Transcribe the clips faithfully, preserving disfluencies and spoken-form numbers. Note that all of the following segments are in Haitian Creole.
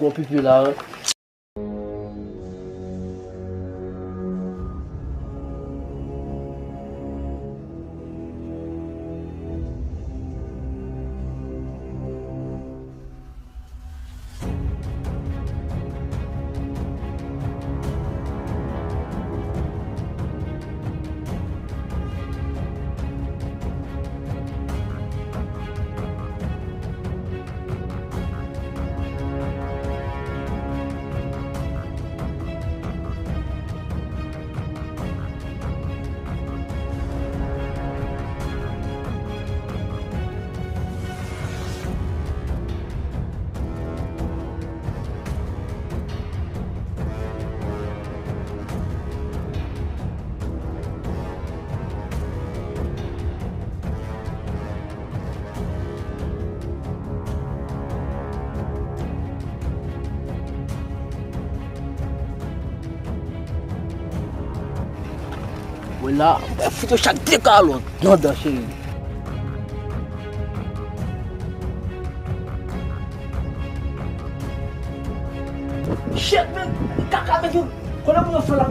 Bon, pipi la, wi. Wè la, mwen fout yo chak de kalòt nan dan, cheri. Shit, man! Kaka, man, yo! Konnen pou yo fè la.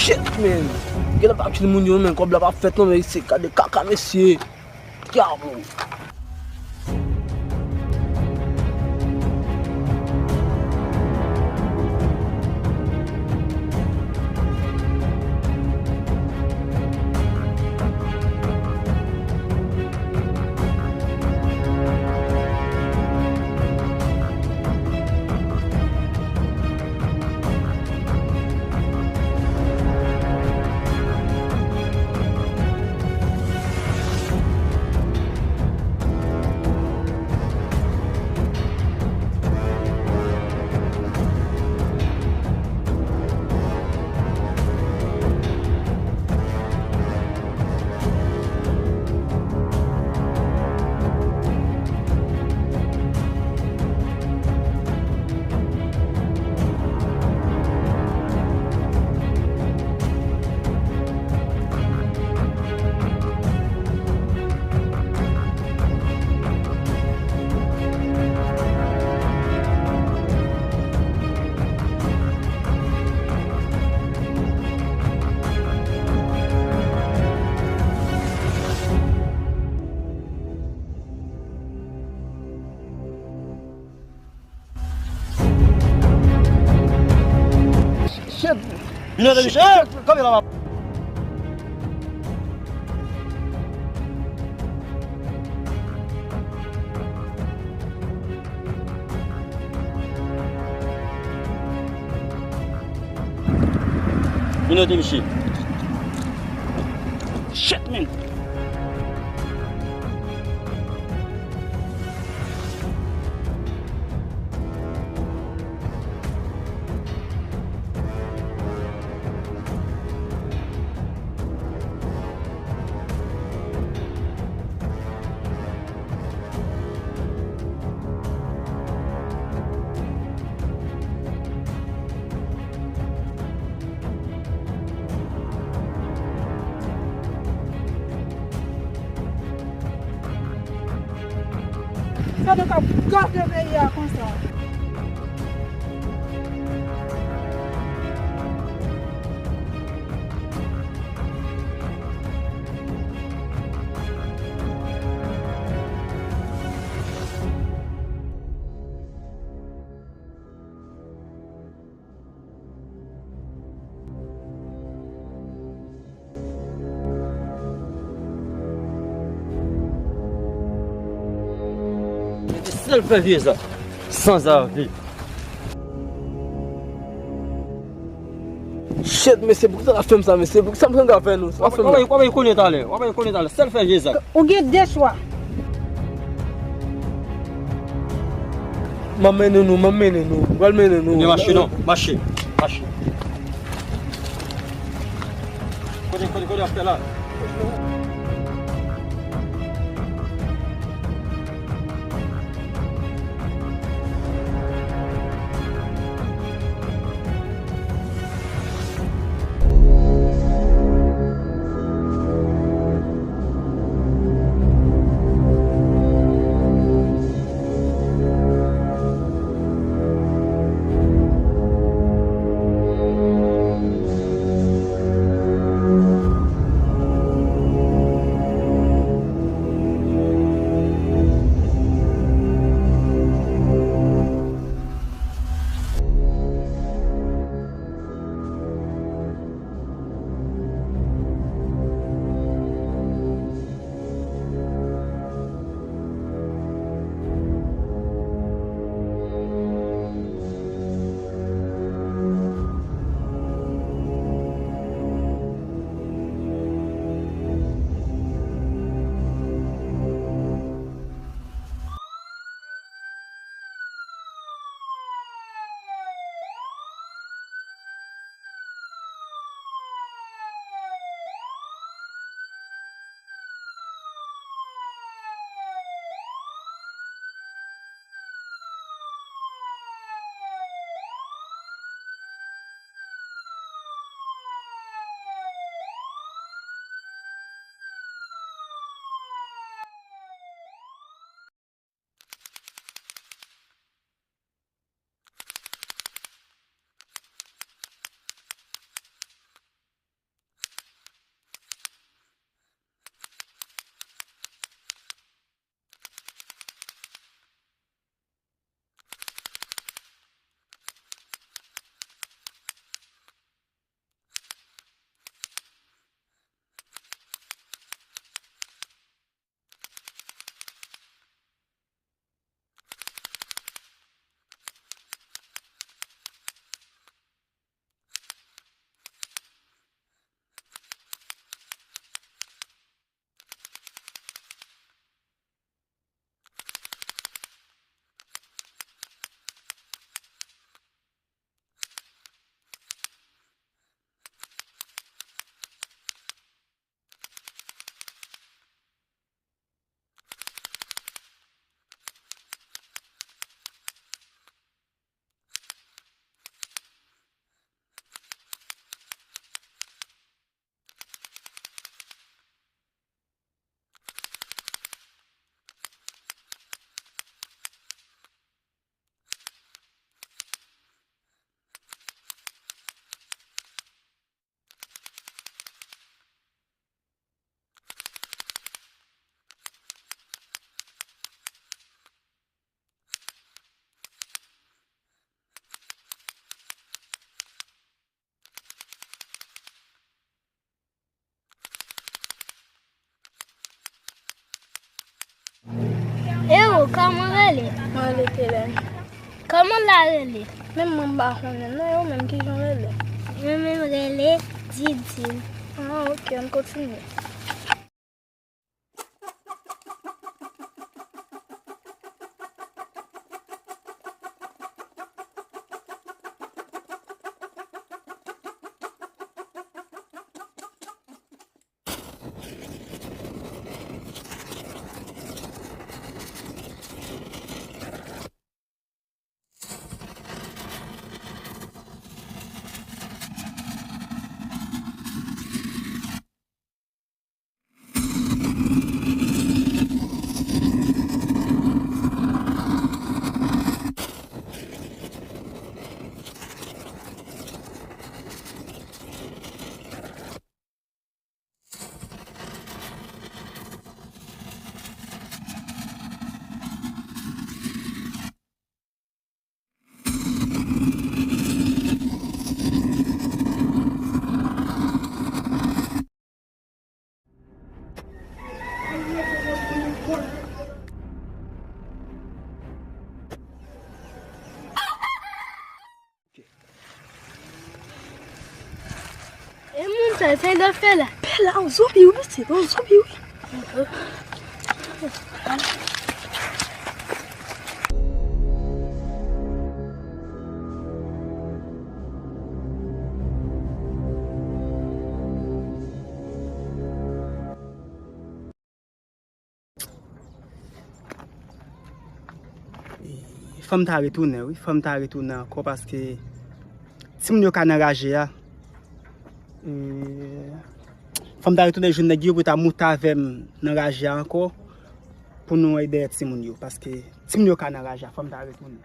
Shit, man. Gen lè pa tchoul moun yo, men kòb la pa fèt non, men isi gade kaka, mesye. Dyabo. Vin nan miche. Kanpe la. Vin nan miche. Shit, man. Sa nou k ap gate peyi a konsa. Mete sèl fè vye zak. Sanzave. Shit, mesye, poukisa n ap fè m sa, mesye? Poukisa m pran avè nou? W ap fè m la. W ap konnen talè. W ap konnen talè. Sèl fè vye zak. Ou gen de chwa. M ap mennen nou, m ap mennen nou. M pral mennen nou. Ebyen mache non, mache, mache. Kote, kote, kote w ap fè la? Kòman w rele? Mwen rele Telen. Kòman la rele? Menm mwen m pa konnen non, e ou menm kijan w rele? Mwen menm rele Didine. Ah, ok, ann kontinye. E moun sa, sa l ap fè la? Bèla, on zonbi wi, pitit, on zonbi wi. Fò m ta retounen, wi. Fò m ta retounen ankò paske timoun yo ka nan raje a. E, fò m ta retounen jwenn nèg yo pou ta moute avè m nan raje a ankò pou nou ede timoun yo paske timoun yo ka nan raje a. Fò m ta retounen.